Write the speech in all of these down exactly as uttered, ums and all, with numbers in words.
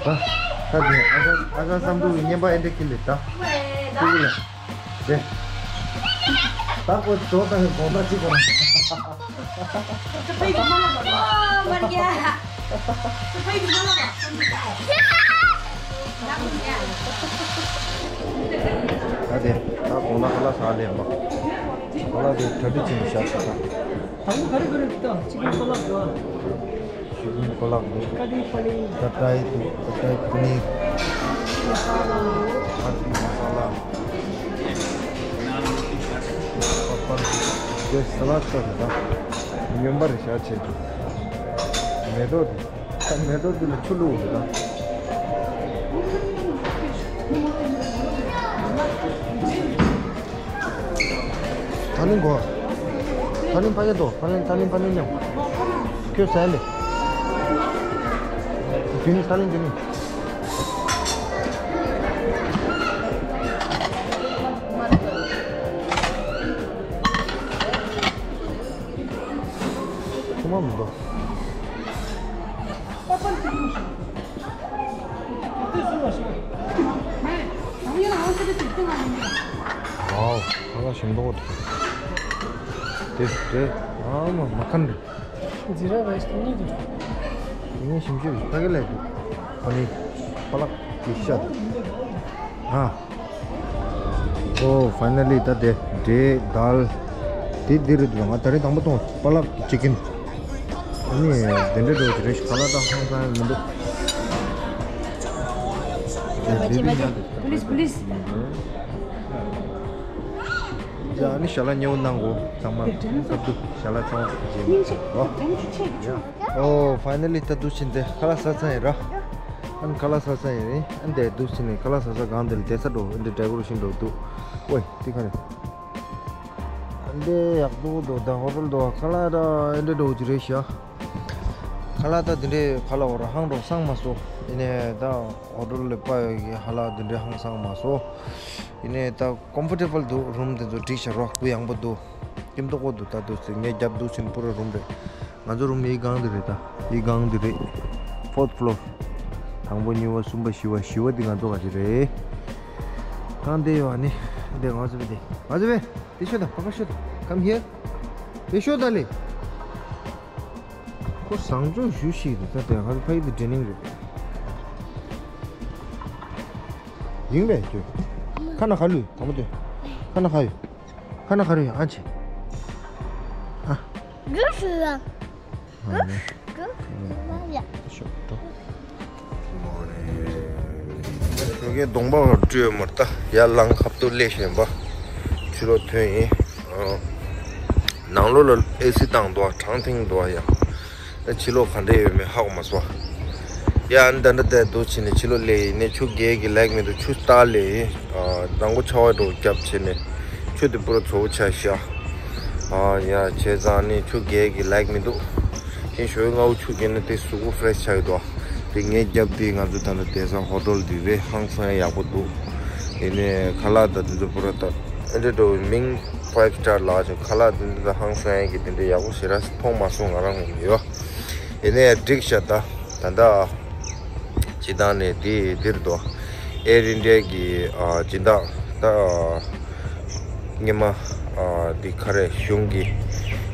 ད་ད་དེ་ཨ་ཁ་ཨ་ཁ་བསམ་འགྲུབ་ཀྱི་བརྙན་པ་ཨེ་འདྲ་ཁྱེར་ལེ་ད། ཀུ་ཀུ་ལ། དེ། ད་ཁོ་ཇོ་དང་གི་དགོངས་དག་ཅིག་གོ། ད་དེ་ད་དགོངས་དག་ཁ་ལག་ཟ་ལེ་མ། ཁ་ལག་དེ་གྲ་སྒྲིག་བྱེད་ནས་བཞག་ཤག་ད། ད་ཁོ་ག་རེ་ག་རེ་འདུག་ད་ཅིག་ཁོ་ལག་འདུག་ཨ། ཤོད་ཀྱིན་ཁོ་ལག་འདུག་ཀ་ཏི་པ་ནི། ད་ཀྲའི་འདུག་ད་ཀྲའི་པ་ནི། མ་ས་ལ། མ་ས་ལ། པ་པར་འདུག་དེ་ས་ལ་ཆོག་གི་ད། སྨྱོན་པ་རེ་བཞག་བྱས་འདུག་མེ་ཏོག་དེ། ད་མེ་ཏོག་དེ་ལ་ཆུ་བླུགས་འདུག་ད། ཐ་ལིང་གོ། ཐ་ལིང་ཕ་གི་དོ། ཐ་ལིང་ཐ་ལིང་ཕ་ལིང་ཉོ། ཁྱོད་ཟ་ཡ་ལེ། རྒྱུན་ནི་ཐ་ལིང་རྒྱུན་ནི། ཁུ་མ་མི་འདུག་ཝའོ། ཁ་ཁ་ཞིམ་མདོག་དེ། དེ་དེ། ཨ་མ་མ་ཁན་རེད། ཛི་ར་རའི་སི་དེ་གཉིས་འདུག་དེ་གཉིས་ཞིམ་ཞིམ་ཕ་གི་ལས་འདུག་ཨ་ནི་པ་ལག་གི་ཤ། ཨ། ཨོ་ཕའི་ནལ་ལི་ད་དེ་འབྲས་དལ། དེ་འདི་རེད་འདུག་ང་ད་རེས་དང་པོ་མཐོང་པ་ལག་ཅི་ཀིན། ཨ་ནི་དེ་འདྲ་འགྲོ་གི་རེད་ཤག་ཁ་ལག་ད་ཧང་སང་མི་འདུག་དེ་འདི་རེད་ཡ། Police, police. ཡ་ཨ་ནི་ཞལ་ལག་མཉེས་པོ་གནང་གོ་ཚང་མ་ཁ་ཐུག་ཞལ་ལག་ཚང་མ་བྱེད་མ་ཨོ། ཨོ་ཕའི་ནལ་ལི་ད་འདུག་ཕྱིན་ཏེ་ཁ་ལག་ཟ་ཚར་ཡིན་ར། ཨ་ནི་ཁ་ལག་ཟ་ས་ཡིན་རེད། ཨ་འདི་འདུག་ཕྱིན་ནས་ཁ་ལག་ཟ་ས་གང་འདི་ལ་བསྡད་ས་འགྲོ། ཨ་འདི་ཌེ་ཀོ་རེ་ཤན་འགྲོ་འདུག་ཝེ་འདི་ག་རེ། ཨ་འདི་ཡག་འདུག་འདུག་ད་ཧོ་ཊེལ་འདུག་ཁ་ལག་ར་ཨ་འདི་འགྲོ་གི་རེད་ཤག་ཁ་ལག་ད་འདི་འདྲའི་ཁ་ལག་འོ་ར་ཧང་འགྲོ་སང་མ་སོ། ཡིན་ནའི་ད་ཧོ་ཊེལ་ལ་པ་ཡོད་ཀྱི་ཧ་ལག་འདི་འདྲའི་ཧང་སང་མ་སོ། ཡིན་ནའི་ད་ཀོམ་ཕོར་ཊེ་བལ་འདུག་རུམ་དེ་ཚོ་འགྲིག་ཤག་རོ། གུ་ཡངས་པོ་འདུག་སྐྱིད་མདོག་པོ་འདུག་ད་འདུག་ཟེར་ངས་རྒྱབ་འདུག་ཕྱིན་པུ་ར་རུམ་རེད། ང་ཚོ་རུམ་ཡི་སྒང་འདི་རེད་ད། ཡི་སྒང་འདི་རེད། ཕོར་ཐི་ཕློར། དང་པོ་གཉིས་པ་གསུམ་པ་བཞི་པ་བཞི་པ་འདི་ང་ཚོ་ག་ཅི་རེད། གང་བསྡད་ཡོད་ཨ་ནི། འདི་ང་ཚོ་བས་འདི། ང་ཚོ་བས། འདི་ཤོད་དང་ཕ་ཁ་ཤོད་དང་། Come here. འདི་ཤོད་དང་ལེ། ཁོ་བཟང་སྤྱོད་ཞུ་ཞིག་རེད་ད། དེ་ང་ཚོ་ཕ་ཡི་འདི་ཊེ་ནིང་རེད། ཡིན་པས་ཁྱོད། ཁ་ན་ཁ་ལུས་དང་པོ་དེ། ཁ་ན་ཁ་ཡོད། ཁ་ན་ཁ་རུ་ཡང་ཨ་ཆེ། ཨ། Good for you. Good. Good. Yeah. ཞོགས་ཀའི་གདོང་པ་བཀྲུས་ཡོད་མ་རེད་ད། ཡར་ལངས་ཁ་ཐུག་སླེབས་བཞིན་པ། ཕྱི་ལོགས་ཐོན་ཡིན། ཨ། ནང་ལོགས་ལ་ཨེ་སི་བཏང་འདུག་གྲང་ཐེངས་འདུག་ཡ། ཕྱི་ལོགས་ག་འདྲ་ཡོད་མེད་ཧ་གོ་མ་སོང་། ཡ་ཨ་ནི་ད་འདྲ་བསྡད་འདུག་བྱས་ནས་ཕྱི་ལོགས་སླེབས་ཡིན་ནས་ཆུ་རྒྱག་གི་ལེགས་མི་འདུག་ཆུ་བཏང་སླེབས་ཡིན། ཨ། དང་པོ་ཆར་པ་འདྲ་བོ་བརྒྱབ་བྱས་ནས་ཆུ་དེ་པུ་ར་བཙོག་པོ་ཆགས་ཤག་ཨ་ཡ་བྱས་ཙང་ནི་ཆུ་རྒྱག་གི་ལེགས་མི་འདུག་ཁྱེད་ཞོའི་སྔ་པོ་ཆུ་རྒྱག་ན་དེ་གཟུགས་པོ་ཕེ་རེ་ཤི་ཆགས་ཀྱི་འདུག་དེ་ངས་རྒྱབ་དེ་ང་ཚོ་ད་ལྟ་བསྡད་ས་ཧོ་ཊེལ་འདི་རེད། ཧང་སང་ཡག་པོ་འདུག་དེ་ནས་ཁ་ལག་དང་དེ་ཚོ་པུ་ར་ད་ཨེ་འདྲ་འདྲ་བོ་མིང་ཕའིབ་སི་ཊར་ལགས་ཀྱང་ཁ་ལག་དེ་འདྲ་ད་ཧང་སང་ཡག་གི་དེ་འདྲ་ཡག་པོ་ཞེ་དྲག་མཐོང་མ་སོང་ང་རང་ངོས་ནས་ཡོད། དེ་ནས་འགྲིག་ཤག་ད་ད་ལྟ། སྤྱིར་བཏང་ནས་དེ་འདིར་དུ་ཨེར་ཨིན་ཌི་ཡ་གི་ཨ་སྦྱིན་བདག་ད་སྔོན་མ་ཨ་འདི་ག་རེ་གཞུང་གི་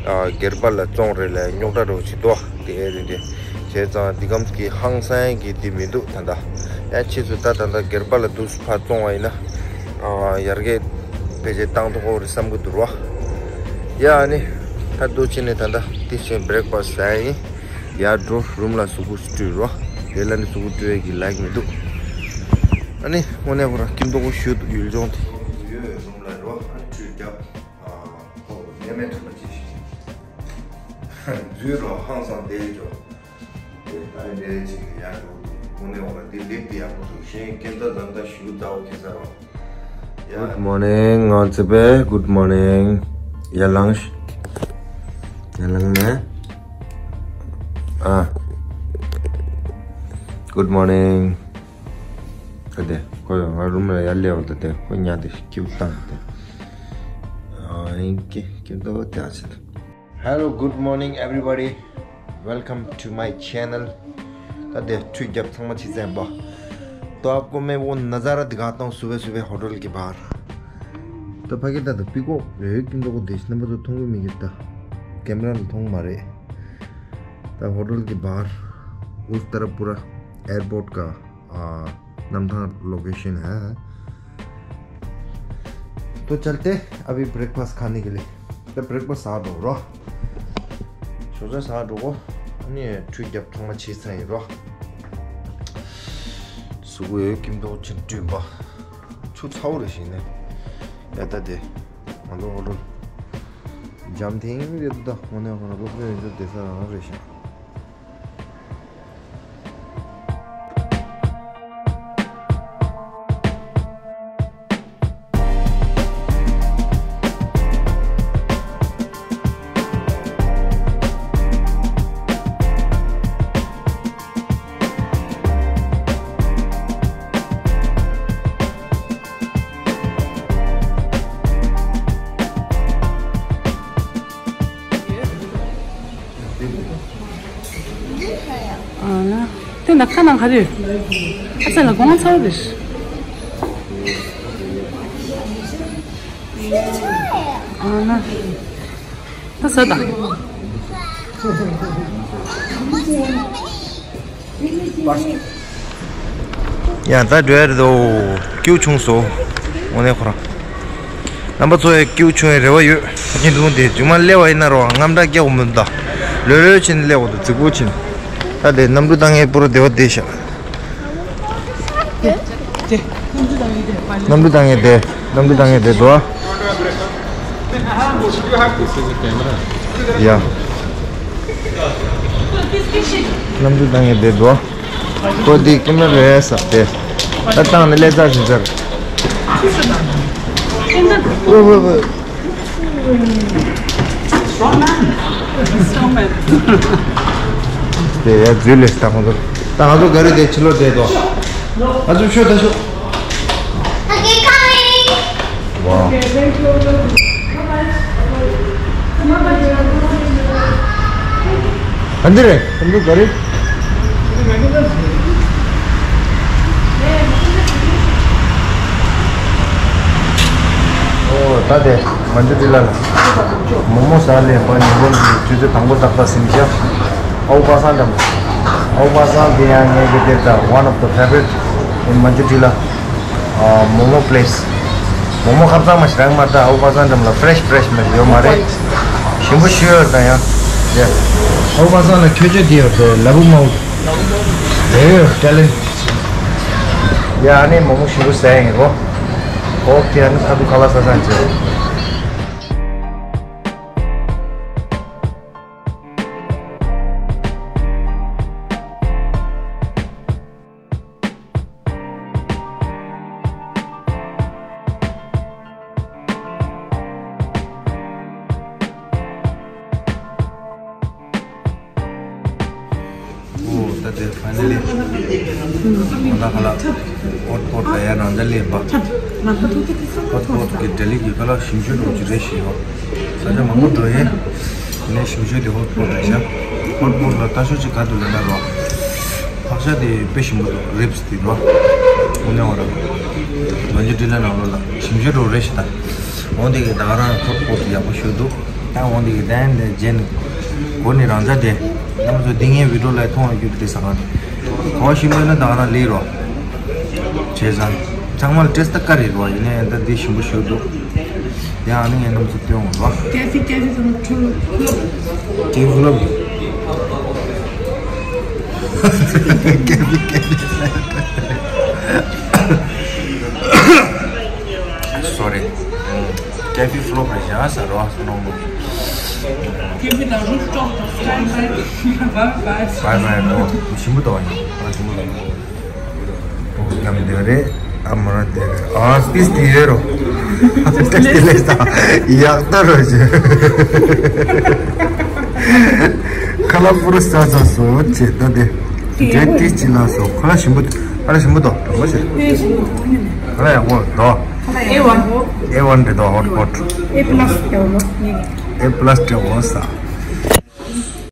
ཨ་སྒེར་པ་ལ་བཙོང་རེད་ལ་རྙོག་དྲ་རོ་ཅིག་འདུག་དེ་ཨེར་ཨིན་ཌི་ཡ་བྱས་ཙང་འདི་གམ་གི་ཧང་སང་གི་འདི་མི་འདུག་ད་ལྟ་ཡང་ཕྱིས་སུ་ད་ད་ལྟ་སྒེར་པ་ལ་འདུག་སུ་ཕར་བཙོང་བ་ཡིན་ན་ཨ་ཡར་རྒྱས་ཕལ་ཆེར་བཏང་ཐུབ་ཀྱི་རེད་བསམ་གི་འདུག་རོ། ཡ་ཨ་ནི་ད་འདུག་བྱས་ནས་ད་ལྟ་འདི་བྱས་བྷི་རེག་ཕ་སི་ཟ་ཡ་ཡིན། ཡར་འགྲོ་རུམ་ལ་གཟུགས་པོ་བཀྲུས་རོ། དེ་ལ་ནི་གཟུགས་པོ་བཀྲུ་ཡས་ཀྱི་ལག་མི་འདུག་ཨ་ནི་དངོས་གནས་ཁོ་རང་སྐྱིད་མདོག་པོ་ཞུ་འདུག་ཡུལ་ལྗོངས་དེ། རུམ་ལ་རོ་ཨ་ནི་བཀྲུས་རྒྱབ། ཨ་ཁོ་ནད་མེད་ཁྲག་མེད་ཅིག་འཛུལ་རོ་ཧང་སང་བསྡད་འགྲོ། དེ་ཨ་ནི་ནད་ཅིག་ཡར་འགྲོ་དེ་དངོས་གནས་ཁོ་རང་དེ་ལེགས་དེ་ཡག་པོ་འདུག་གཞན་སྐྱེ་འདྲ་ཙམ་ད་ཞུ་ཚར་བ་ཁེ་ས་རོ། Good morning ང་ཚེ་པེ། Good morning ཡ་ལང་། ཡ་ལང་ནས། ཨ། Good morning ཨ་དེ་ཁོ་ཡང་ང་རུམ་ལ་ཡར་སླེབས་པ་ད་དེ་ཁོ་ཉལ་ཏེ་སྐྱིབས་བཏང་སྟེ། ཨ་ཡིན་ཀྱེ་སྐྱིབས་ཏོ་དེ་ཨ་ཚེ་ད། Hello, good morning, everybody. Welcome to my channel. ད་དེ་ཁྲུས་རྒྱབ་ཚང་མ་ཕྱི་ཚན་པ། तो आपको मैं वो नज़ारा दिखाता हूँ सुबह सुबह होटल के बाहर। तो ཕ་གི་ད་ད་པི་ཀོག་རེ་ཡོད་ཀྱི་འདུག་གོ། དེ་རྣམ་པ་ཚོ་མཐོང་གི་མི་གི། ད་ཀེམ་ར་ལ་མཐོང་མ་རེད། ད होटल के बाहर उस तरफ पूरा एयरपोर्ट का आ, नमथांग लोकेशन है। तो चलते अभी ब्रेकफास्ट खाने के लिए। तो ब्रेकफास्ट ཟ་འགྲོ་རོ། ཞོགས་ཇ་ཟ་འགྲོ་གོ། ཨ་ནི་ཁྲུས་རྒྱབ་ཚང་མ་ཕྱི་ཚན་ཡིན་རོ། གཟུགས་པོ་ཡོད་ཀྱི་འདུག་ཅིན་བསྐྲུན་པ། ཆུ་ཚ་བོ་རེ་ཞིག་ནས། ཡ་ད་དེ། ང་ཚོ་ཧོ་ལོ། འཇམ་ཐིང་རེད་འདུག་ད་དངོས་གནས་ཁོ་ན་སློབ་གྲྭའི་ཡོན་ཚད་བསྡད་ས་རང་རེད་ཤག་ཨ་ན། དེ་ན་ཁ་ནང་ག་རེ། ཨ་ཙ་ལ་སྒོང་ཚ་བོ་རེད། ཨ་ན། ད་ཟ་ད། ཡ་ད་འགྲོ་ཡ་རེད་དོ། སྐྱིད་པོ་བྱུང་སོང་། དངོས་གནས་ཁོ་རང་། རྣམ་པ་ཚོ་ཡ་སྐྱིད་པོ་བྱུང་ཡ་རེ་བ་ཡོད། ཁ་ཅིག་འདུག་འདི་རྒྱུ་མ་སླེབས་པ་ཡིན་ན་རོ་རྔམ་སྐྲག་སྐྱེ་དགོས་མི་འདུག་ད་ལོས་ལོས་བྱས་ནས་སླེབས་དགོས་འདུག་རྫིག་པོ་བྱས་ནས། ད་དེ་གནམ་གྲུ་བཏང་ཡའི་པུ་ར་བདེ་བ་བདེ་ཤག་གནམ་གྲུ་བཏང་ཡས་བསྡད། གནམ་གྲུ་བཏང་ཡས་བསྡད་འདུག་ཡ། གནམ་གྲུ་བཏང་ཡས་བསྡད་འདུག་ཁོ་འདི་ཀེམ་ར་རེད་ས་དེ། ད་བཏང་ནས་ལས་ཚར་ཟིན་ཚར། ཨོ་ཧོ་ཧོ། དེ་ཡ་འཛུལ་ལས་ད་ང་ཚོ། ད་ང་ཚོ་ག་རེ་དེ་ཕྱི་ལོགས་བསྡད་དོ། ང་ཚོ་ཤོད་ད་ཤོད། ཝའོ། ག་འདི་རེད། ག་འདི་ག་རེད། ཨོ་ད་དེ་མ་འཇུ་ཏི་ལ་ལ། མོག་མོག་ཟ་ལེན་པ་ཉིན་གུང་གི་དུས་ཚོད་དང་པོ་ཏག་ཏག་ཟིན་ཤག་ཨའུ་པ་སངས་འགྲམ། ཨའུ་པ་སངས་དེ་ཡང་ངའི་གི་དེ་ད་one of the favorite in མ་འཇུ་ཏི་ལ། ཨ་མོག་མོག་པི་ལེ་སི། མོག་མོག་ཁབ་གཙང་མ་ཞིག་རག་མ་རེད། ད་ཨའུ་པ་སངས་འགྲམ་ལ་ཕི་རེ་ཤི་ཕི་རེ་ཤི་མ་ཞིག་ཡོད་མ་རེད། ཞིམ་པོ་ཞིག་ཡོད་ད་ཡང་། ཡ། ཨའུ་པ་སངས་ལ་ཁྱོད་ཆོས་དེ་ཡོད་དེ་ལ་བུ་མའོ། དེ་ཡོད་ཊེ་ལེན་ཊི། ཡ་ཨ་ནི་མོག་མོག་ཞིམ་པོ་ཟ་ཡ་ཡིན་རོ། ཨོ་ཁེ། ཨ་ནི་ཁ་ཐུག་ཁ་ལག་ཟ་ཚར་རྗེས། ཨོ་ད་དེ་ཕ་ནེ་ལི། ཨོ་ད་ཁ་ལག་ཨོཊ་པོཊ་ད་ཡ་རང་འཇགས་ལེན་པ། ཨོཊ་པོཊ་གི་ལྡི་ལི་གི་ཁ་ལག་ཞིམ་ཤོས་འདྲ་ཅིག་རེད་ཞེས་ཡོད། ས་ཆ་མང་པོ་འགྲོ་ཡིན། ནས་ཞིམ་ཤོས་དེ་ཨོཊ་པོཊ་རེད་ཤག་ཨོཊ་པོཊ་ལ་ལྟ་ཞོར་ཅིག་ག་འདུག་ལབ་ན་རོ། ཕག་ཤ་དེ་དཔེ་ཞིམ་པོ་འདུག་རིབ་སི་དེ་རོ། དངོས་གནས་ང་རང་། མ་འཇུ་ཏི་ལ་ནང་ལོགས་ལ་ཞིམ་ཤོས་འདྲ་རེད་ཤག་ད། འོ་འདི་གི་ད་ག་རང་ཨོཊ་པོཊ་ཡག་པོ་ཞིག་འདུག་ད་འོ་འདི་གི་དེ་འདི་རྗེས་ནས་གོ་ནི་རང་ཚ་དེ། རྣམ་པ་ཚོ་འདི་ངའི་བི་ཌིའོ་ལ་མཐོང་བ་རྒྱུ་དེ་ས་ག་ནས་གོ་ཞིམ་པོ་ན་ད་ག་རང་ལས་རོ། བྱས་ཙང་ཚང་མ་ལ་ཊེ་སི་ཊི་དཀའ་རེད་རོ། ཡིན་ནའི་ད་འདི་ཞིམ་པོ་ཞིག་འདུག་ཡང་ཨ་ནི་ངའི་རྣམ་ཚོ་སྟོན་འོང་རོ། ཀེ་ཕི་ཀེ་ཕི་ཚང་མ་ཁྲོ་ལོ། ཀེ་ཕི་ལོ། ཀེ་ཕི་ཀེ་ཕི། སོ་རི། ཀེ་ཕི་ཕི་ལོབ་རེད་ཤག་ཟེར་རོ་སོ་ནོ་མོ། ཀེ་ཕི་དང་རུབ་ཊོབ་དང་སྐའི་ལའིཊ། བའི་བའི་བའི། བའི་བའི་ནོ། ཞིམ་པོ་འདུག་ཨ་ཡིན། ཨ་ཞིམ་པོ་འདུག་ཨ་མ་ར་དེ་རེད། ཨ་མ་ར་དེ་རེད། ཨ་ཏིས་དེ་རེད་རོ། ཏིས་དེ་ལས་ད་ཡག་ད་རོ་ཅེ། ཁ་ལག་པུ་རུ་ས་ས་སོ་ཅེ་ད་དེ། འདྲེ་ཏིས་ཅི་ལ་སོ། ཁ་ལག་ཞིམ་པོ། ཁ་ལག་ཞིམ་པོ་འདུག་དྲང་པོ་བྱས། ཁ་ལག་ཡག་པོ་འདུག་ཨེ་ཝན། ཨེ་ཝན་རེད་འདུག་ཨོཊ་པོཊ། ཨེ་པི་ལ་སི་རེད་འོ་ལོ། ཨེ་པི་ལ་སི་རེད་འོ་ས།